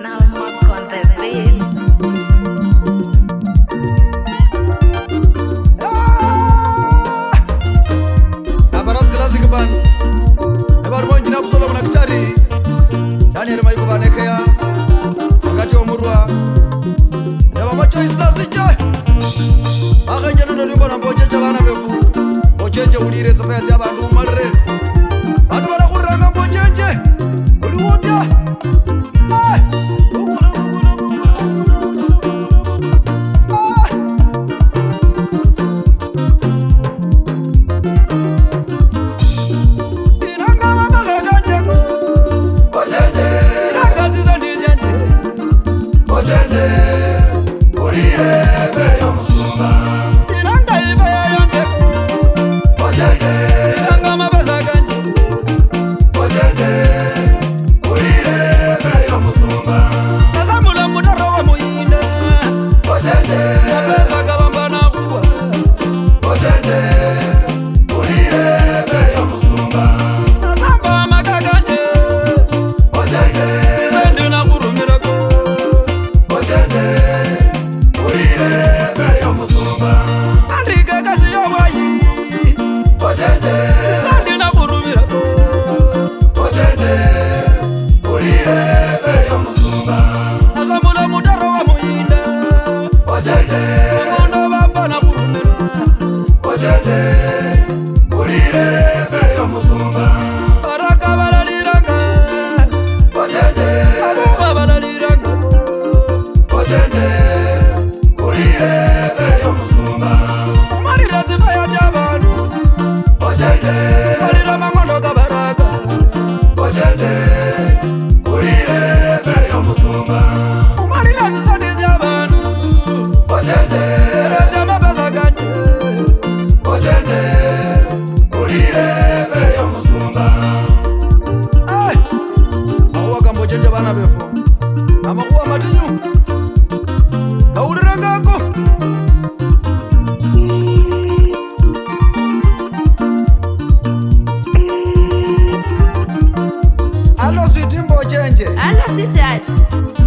Now mark on the beat. Abaras Classic Band. Ebarbo njina Absalom na Kitari. Daniel Maiko banekea. Wakati wa murwa. Na mama Choice na sije. Akanje ndo limbo na mbojeje bana befu. Mbojeje ulire sofya ya bandu marre. Bandu barakuranga mbojeje. Uliwotya. Ah!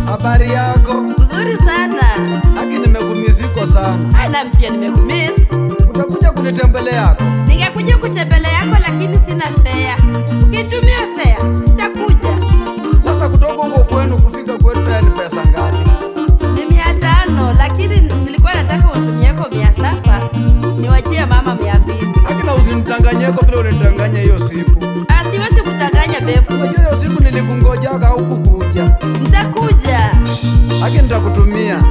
Habari yako? Mzuri sana. Haki nimekumiziko sana. Ai, na pia nimekumiss. Utakuja kunitembelea yako? Ningekuja kutembelea yako lakini sina fare. Ukitumia fare, nitakuja. Sasa kutoka huko kwenu kufika kwetu fare ni pesa ngapi? Ni 500 lakini nilikuwa nataka utumie kwa 700 niwachie mama 200. Haki na usinitanganyeko vile unitanganya hiyo siku. Ah, siwezi kutanganya babe. Unajua hiyo siku nilikungojaga huku kuja. Nitakuja. Haki nitakutumia.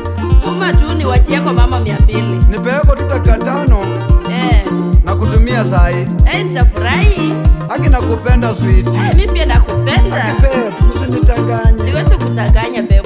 Tuma tu niwachie kwa mama 200. Nipeleko tu dakika 5. Na kutumia sahi. Nitafurahi. Haki nakupenda sweetie. Mimi pia nakupenda. Haki babe, usinitanganye. Siwezi kutanganya babe.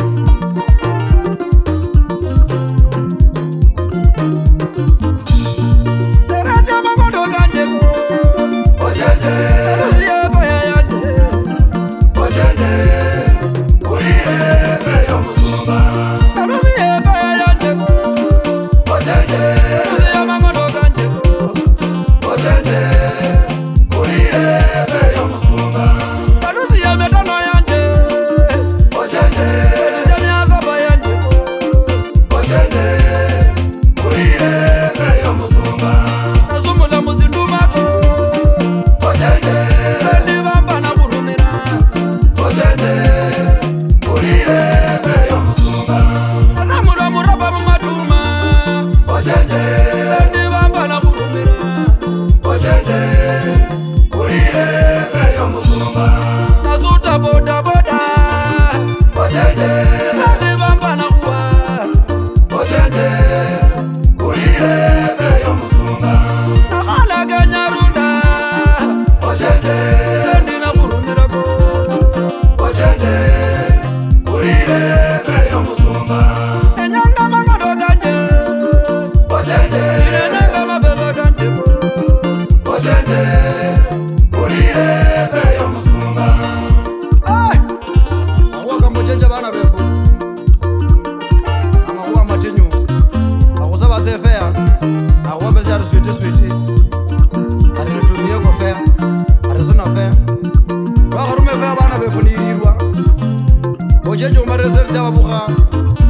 Mbocheche umareserzi ababuka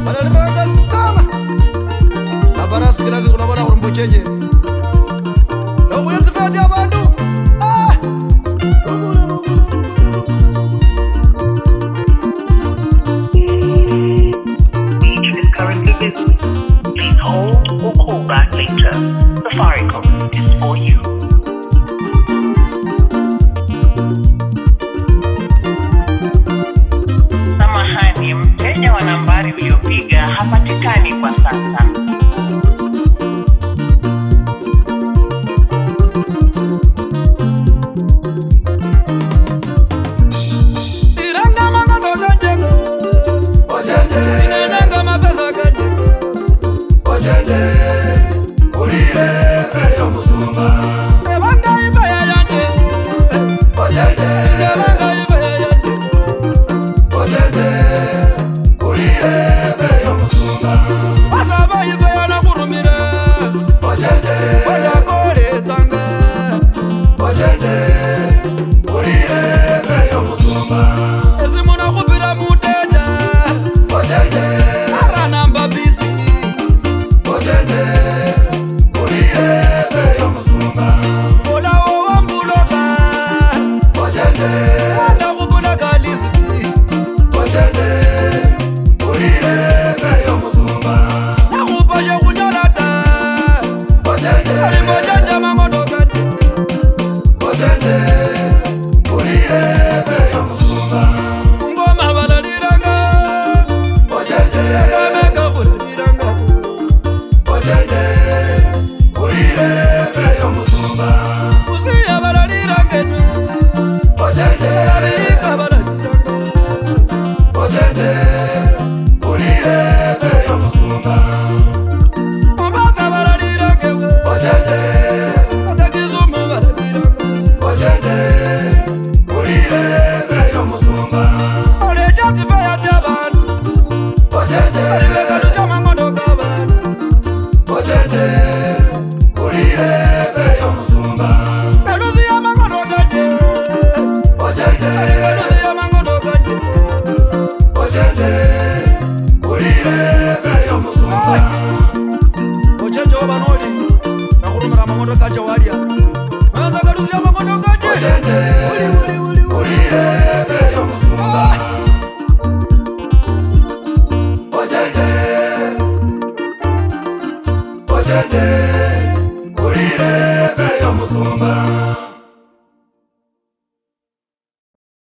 balaliranga sana Abarasi kilasi kunabona khuri mbocheche nokhuyensifati abandu. Ah! Is currently busy. Please hold or call back later.